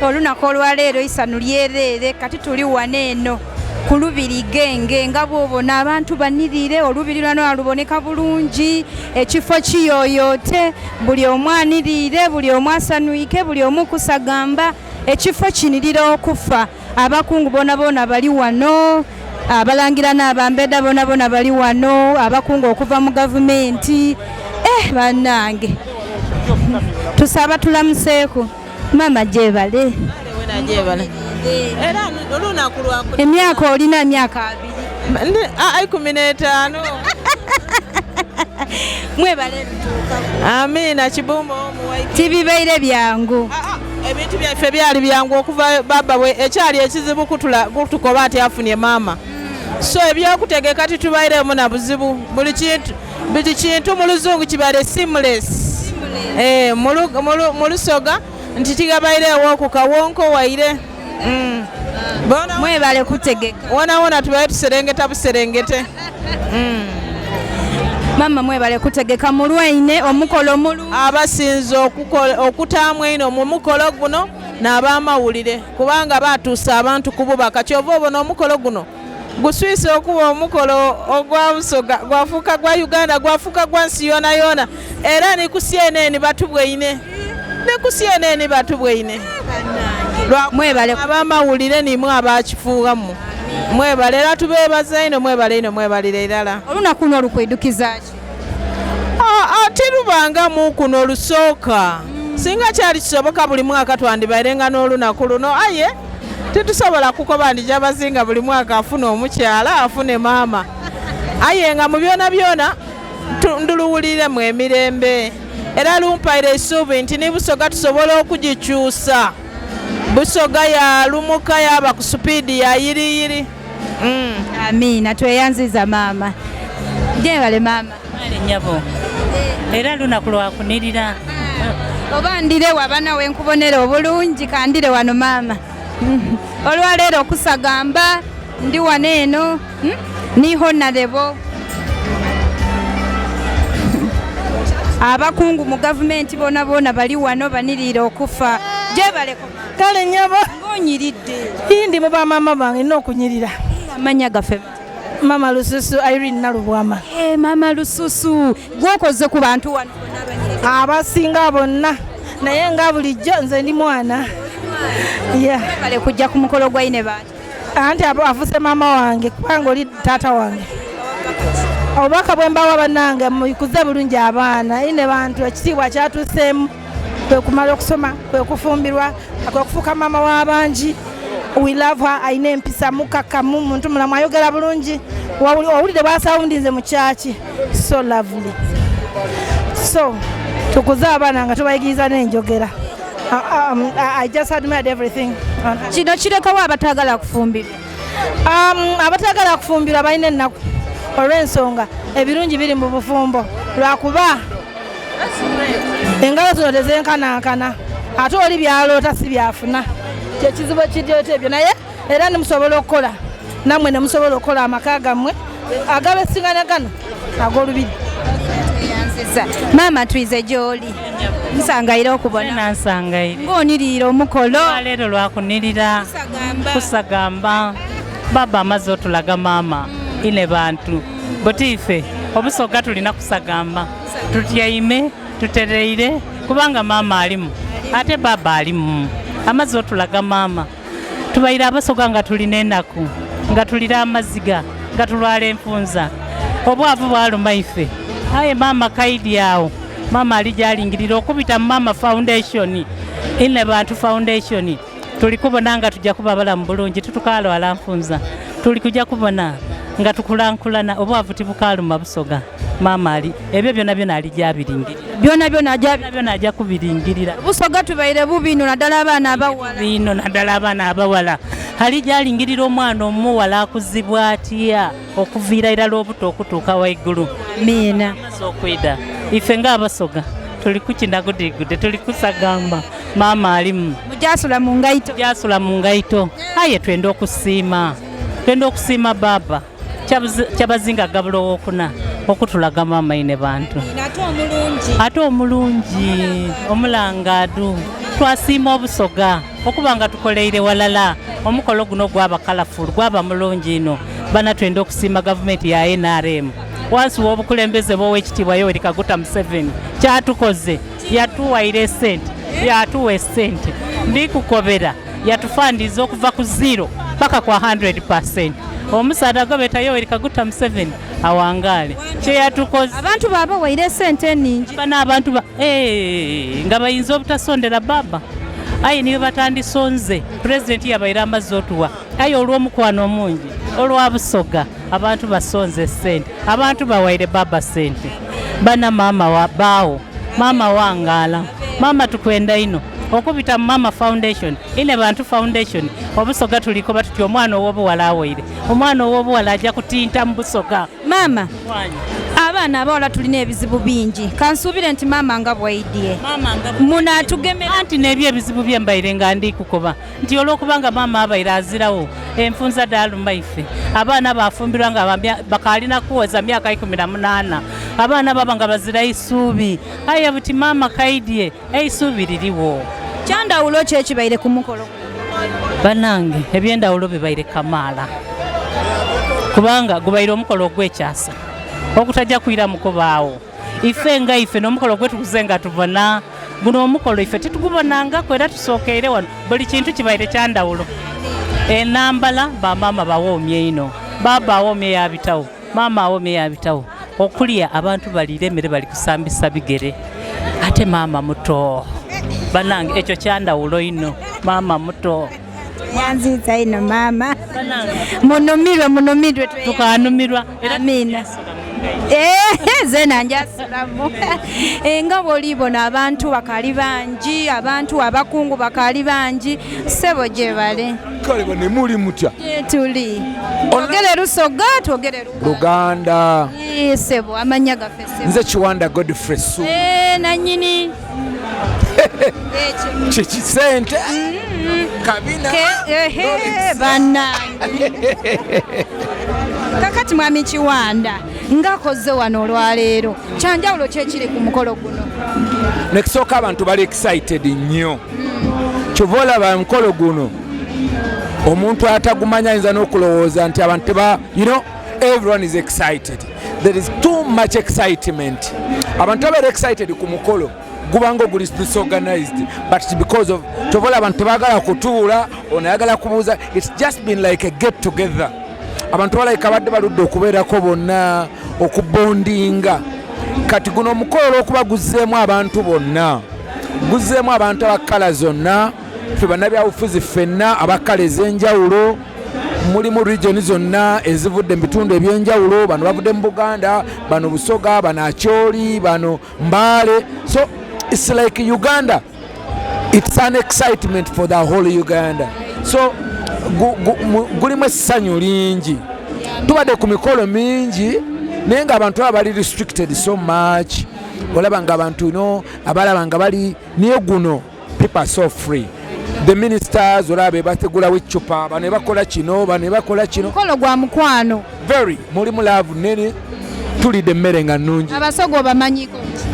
Olunaku olwaleero isanu lyereere kati tuli wano eno ku lubiri Genge nga bw'obona abantu banirire olubiri lwano luboneka bulungi, ekifo kiyoyoote, buli omu aniriire, buli omu asanwike, buli omu kusagamba, ekifo kinirira okufa. Abakungu bonabona bali wano, abalangira n'abambeda bonabona bali wano, abakungu okuva mu gavumenti. Bannange tusaba tulamuseeku. Maama gyebale. Era olunaku lwa Emyaka olina emyaka 20. 15. Mwebale ebituukako. Amiina kibumba omuwaiki. Tibibaire byangu. Ebintu byaffe byali byangu okuva baba bwe ekyali ekizibu kutukoba ati afunye maama. So ebyokutegeka titubairemu na buzibu. Buli kintu mu luzungu kibale seamless. Mu lusoga nti tigabairewo ku kawonko waire. Mwebale kutegeka. Wona wona tubaye tuserengeta buserengete. Mama mwebale kutegeka mulwaine omukolo mulu. Abasinze okutaamu eno mu mukolo guno n'abamawulire kubanga batuusa abantu ku bubaka. Kyova obona omukolo guno guswise okuba omukolo ogwa Busoga gwafuuka gwa Uganda gwafuuka gwa nsi yona yona era ni ku CNN batubweine. Ne ku CNN batubweine. Mwebale abamawulire nimwe abakifuuwamu. Mwebale era tubeebaza ino mwebale ino mwebalire irala. Olunaku luno lukwedukiza ki? Tirubangamu kuno lusooka. Singa kyali kisoboka buli mwaka twandibairenga n'olunaku luno aye titusobola kukoba ndi Kyabazinga buli mwaka afuna omukyala afune maama. Aye nga mu byona byona nduluwuliremu emirembe era lumpaire essuubi nti ni Busoga tusobola okugikyusa. Busoga yalumuka yaba ku supiidi ya yiriyiri. Amiina tweyanziza maama. Gyebale maama. Mwale nnyabo. Era lunaku lwakunirira. Oba ndire wabana wenkubonera obulungi kandire wano maama. Olwaleero okusagamba ndi wano eno ni honorable. Abakungu mu gavumenti bona bona bali wano banirira okufa. Gyebale. Kale nnyabo. Ng'onyiridde. Ndi mu bamaama bange nina okunyirira. Amannya gaffe. Mama Lususu Irene Nalubwama. Mama Lususu, gwokoze ku bantu wano bonna abanyirira. Abasinga bonna naye nga bulijjo nze ndi mwana. Mwebale kujja ku mukolo gwa Ine Bantu. Anti afuse maama wange kubanga oli taata wange. Obubaka bwe mbawa bannange mukuze bulungi abaana. Ine Bantu ekitiibwa kyatuuseemu kwe kumala okusoma, kwe kufumbirwa, kwe kufuuka maama w'abangi. We love her, alina empisa mukakkamu, muntu mulamu, ayogera bulungi. Owulire bw'asawundinze mu kyaki. So lovely. So tukuze abaana nga tubayigiriza n'enjogera. I just admired everything. Kino kirekawo abatagala kufumbirwa. Abatagala kufumbirwa balina ennaku olw'ensonga ebirungi biri mu bufumbo lwakuba engalo zino tezenkanankana ate oli byaloota si byafuna kyekizibu ekiryota ebyo naye era nemusobola okukola nammwe ne musobola okukola amaka gammwe agabesingana gano ag'olubiri. Maama twize gy'oli nsangaire okubona. Nsangaire. Ng'oniriira omukolo. Leero lwakunirira kusagamba baba amaze otulaga maama ine bantu butiife obusoga tulina kusagamba tutyaime tutereire kubanga maama alimu ate baba alimu amaze otulaga maama tubaire abasoga nga tulina enaku nga tulira amaziga nga tulwala enfunza obwavu bwaluma ife aye maama kaidi awo maama ali gyalingirira okubita mu Mama Foundation Ine Bantu Foundation tuli kubona nga tujja kuba balamu bulungi tutukalwala nfunza tuli kujja kubona nga tukulankulana obwavu tibukaluma Busoga maama ali ebyo byonna byonna ali gyabiringirira byonna byonna ajja byonna ajja kubiringirira. Busoga tubaire bubi naddala abaana abawala. Bino naddala abaana abawala ali gyalingirira omwana omuwala akuzibwa atya okuviira irala obuto okutuuka waigulu. Amiina. Okwida ife ng'abasoga tuli kukinagudigudde tuli kusagamba maama alimu mujasula mu ngaito mujasula mu ngaito aye twenda okusiima twenda okusiima baba Kyabazinga Gabula owokuna okutulaga maama Ine Bantu ate omulungi ate omulungi omulangaadu. Twasiima Obusoga okuba nga tukoleire walala omukolo guno gwaba kalafulu, gwaba mulungi ino. Bana twenda okusiima gavumenti ya NRM wansi w'obukulembeze bw'Owekitiibwa Yoweri Kaguta Museveni. Kyatukoze, yatuwaire esente, yatuwa esente, ndikukobera yatufandiza okuva ku 0 paka kwa 100%. Omusaadha gwe Yoweri Kaguta Museveni awangaale, kyeyatukoze. Abantu baba waire esente eningi. Bana abantu ba nga bayinza obutasondera baba, aye niyo batandisonze pulezidenti yabaire amazzi otuwa, aye olw'omukwano omungi olwa Busoga abantu basonze esente, abantu bawaire baba sente. Bana maama wa baawo, maama wangaala, maama tukwenda ino okubita mu Mama Foundation ine Bantu Foundation. Obusoga tuliko batuti omwana ow'obuwala awaire, omwana ow'obuwala ajja kutinta mu Busoga. Maama, abaana abawala tulina ebizibu bingi, kansuubire nti maama nga bwaidye munaatugemera. Anti n'ebyo ebizibu byembaire nga ndi kukoba nti olwokubanga maama abaire azirawo, enfunza daaluma ife abaana bafumbirwa nga bakalina kuweza myaka 18, abaana baba nga bazira isuubi, aye buti maama kaidye eisuubi liriwo. Kyandawulo ki ekibaire ku mukolo? Banange, ebyendawulo bibaire kamaala, kubanga gubaire omukolo ogwekyasa okutajja kwira mukubaawo. Ife nga ife n'omukolo gwetukuze nga tubona guno omukolo ife titugubonangako, era tusookeire wano. Buli kintu kibaire kyandawulo. Enambala, bamaama bawoomye ino, baaba awoomye yabitawo, maama awoomye yabitawo. Okulya, abantu baliire emmere bali kusambisa bigere, ate maama muto. Banange, ekyo kyandawulo ino, maama muto. Yanziza ino maama, munumirwe, munumirwe. Tukanumirwa era. Amina. Zena njasulamu. Nga bw'olibona abantu bakali bangi, abantu abakungu bakali bangi. Ssebo, gyebale. Kale bane, muli mutya? Tuli twogere Lusoga, twogere Luganda. Ssebo, amannya gaffe ssebo? Nze Kiwanda Godfrey Su. Nanyini ekyo. Kikisente kabina. Ehe, bannange, kakati mwami Kiwanda ng'akoze wano olwaleero, kyanjawulo ki ekiri ku mukolo guno? Nekisooka, abantu bali excited nnyo. Kyova olaba omukolo guno, omuntu atagumanya ayinza n'okulowooza nti abantu teba, everyone is excited. There is too much excitement. Abantu babeera excited ku mukolo gubanga oguli disorganized, but it's because of, kyova olaba abantu tebagala kutuula, ono ayagala kubuuza. It's just been like a get together. Abantu balabika badde baludde okubeerako bonna, okubondinga. Kati guno omukolo olwokuba guzzeemu abantu bonna, guzzeemu abantu abakala zonna, ffe bannabyabufuzi ffenna abakala ez'enjawulo, mulimu region zonna ezivudde mu bitundu ebyenjawulo. Bano bavudde mu Buganda, bano Busoga, bano Acholi, bano Mbaale. So it's like Uganda, it's an excitement for the whole Uganda. So gulimu essanyu lingi. Tubadde ku mikolo mingi naye nga abantu baba bali restricted so much, olaba nga abantu no abalaba nga bali, naye guno people are so free. The ministers olaba be bategulawo eccupa, bano ne bakola kino, bano ne bakola kino. Mukolo gwa mukwano. Very, mulimu love nene, tulidde emmere nga nnungi. Abasoga obamanyiko ki?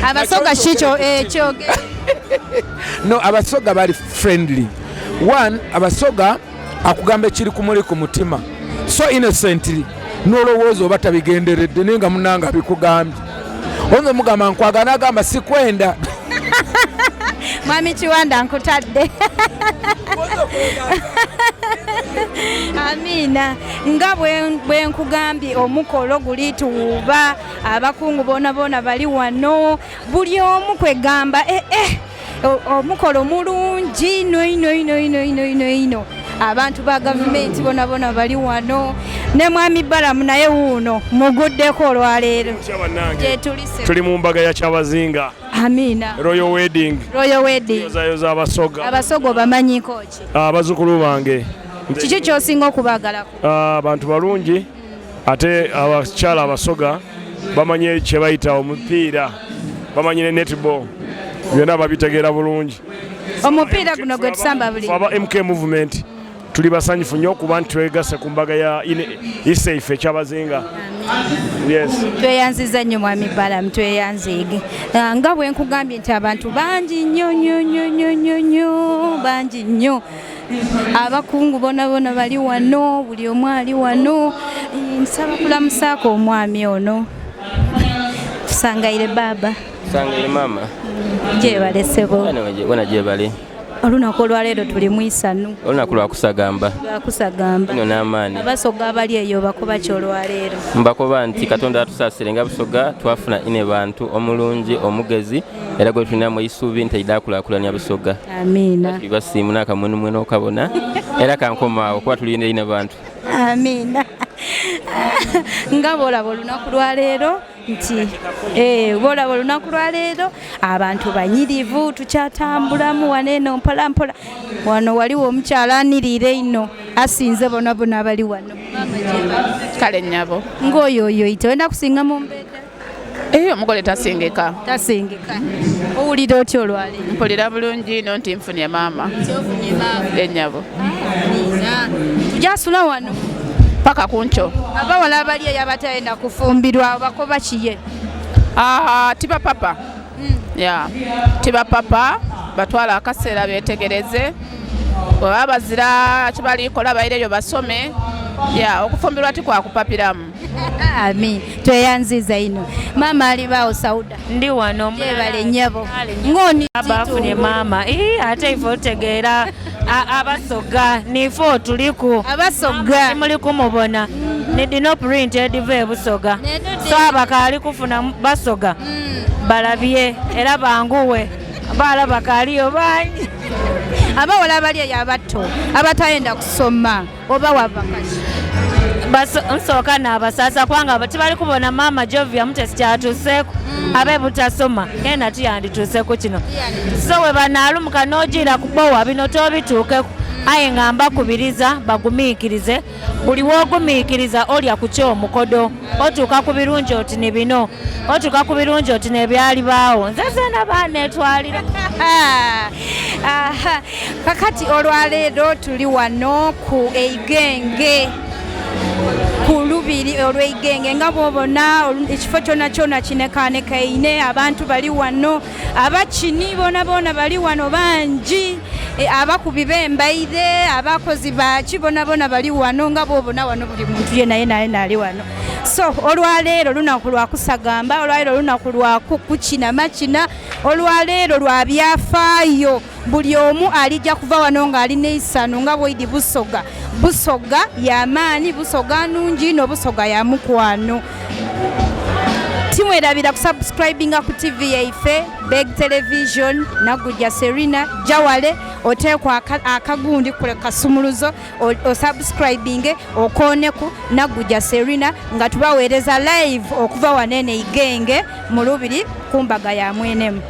Abasoga kikyo ekyoge? No, Abasoga bali friendly. One, Abasoga akugamba ekiri kumuli ku mutima so innocently, n'olowooza oba tabigenderedde, naye nga munanga abikugambye. Oyinza omugamba nkwagala, nagamba sikwenda. Mwami Kiwanda, nkutadde. Amiina. Nga bwe nkugambye, omukolo guli tuwuuba, abakungu boona boona bali wano, buli omu kwegamba omukolo mulungi ino ino ino ino ino ino ino. Abantu ba gavumenti bona bona bali wano, ne mwami Balamu naye wuuno muguddeko olwaleero. Mutya bannange? Gyetulise. Tuli mu mbaga ya Kyabazinga. Amiina. Royal wedding. Royal wedding. Yozayoza Abasoga. Abasoga obamanyiko ki? Abazzukulu bange. Kiki kyosinga okubaagalako? Abantu balungi, ate abakyala Abasoga bamanyi kye bayita omupiira, bamanyi ne netball, byonna babitegeera bulungi. Omupiira guno gwe tusamba buli Ffe aba MK Movement. Tuli basanyufu nnyo okuba nti twegasse ku mbaga ya Iseife Kyabazinga. Yes. Tweyanziza nnyo Mwami Balaam, tweyanziige. Nga bwe nkugambye nti abantu bangi nnyo nnyo nnyo nnyo nnyo nnyo, bangi nnyo. Abakungu bona bona bali wano, buli omu ali wano. Nsaba kulamusaako omwami ono. Tusangaire baba. Tusangaire mama. Gyebale ssebo. Wana gyebale. Olunaku olwaleero tuli mu isanu. Olunaku lwa kusagamba. Lwa kusagamba. Ino n'amaanyi. Abasoga abali eyo bakuba ki olwaleero? Mbakoba nti Katonda atusaasire nga Busoga twafuna ine bantu omulungi omugezi era gwe tulinamu isuubi nti aidha akulaakulanya Busoga. Amiina. Tuli basiimu n'akamwenumwenu okabona era kankomaawo kuba tulina ine bantu. Amiina. Nga bw'olaba olunaku lwaleero nti bw'olaba olunaku lwaleero abantu banyirivu, tukyatambulamu wano eno mpola mpola. Wano waliwo omukyala anirire ino asinze bona bona abali wano. Kale nnyabo. Ng'oyo oyo ite wenda kusinga mu mbeera? Omugole tasingika. Tasingika. Owulira otya olwaleero? Mpulira bulungi ino nti nfunye maama. Nti ofunye maama. Ennyabo. Amiina. Tujasula wano. Paka ku nkyo. Abawala abali eyo abatayenda kufumbirwa bakoba kiye? Tiba papa. Ya. Tiba papa batwala akaseera beetegereze. Bwe baba bazira kibalikola bayireyo basome. Ya, okufumbirwa tikwakupapiramu. Amin. Tweyanziza ino. Maama ali baawo Sauda. Ndi wano. Gyebale nnyabo. Ng'oni Baba afunye maama. Ate ife otegeera abasoga nife otuliku. Abasoga. Muli kumubona. Ni dino print ediva ebusoga. So abakaali kufuna basoga. Balabye era banguwe. Abaala bakaaliyo bangi. Abawala abali eyo abato abatayenda kusoma oba wabakazi. Nsooka n'abasaasa kubanga tibali kubona maama Jovia Mutesi kyatuuseeko abe butasoma yena tuyandituuseeko kino. So we banaalumuka n'ogiira ku bbowa bino toobituukeko. Aye nga mbakubiriza bagumiikirize, buli w'ogumiikiriza olya ku ky'omukodo, otuuka ku birungi oti ni bino, otuuka ku birungi oti n'ebyalibaawo. Nze zeena baaneetwalira. Kakati olwaleero tuli wano ku Eigenge, ku lubiri olw'Eigenge nga bw'obona ekifo kyonna kyonna kinekaanekaine, abantu bali wano, abakini bona bona bali wano bangi, abakubi b'embaire, abakozi baki bona bona bali wano nga bw'obona wano buli muntu yenna yenna yenna ali wano. So olwaleero lunaku lwa kusagamba, olwaleero lunaku lwa kukina makina, olwaleero lwa byafaayo. Buli omu alijja kuva wano ng'alina eisano nga bw'oidi Busoga. Busoga y'amaanyi, Busoga nnungi ino, Busoga ya mukwano. Timwerabira kusubscribinga ku TV yaife Beg Television, Nagujja Serena Jawale, oteekwa akagundi kule kasumuluzo, osubscribinge okoneku Nagujja Serena nga tubaweereza live okuva wano eno Igenge mu Lubiri ku mbaga ya Mwenemu.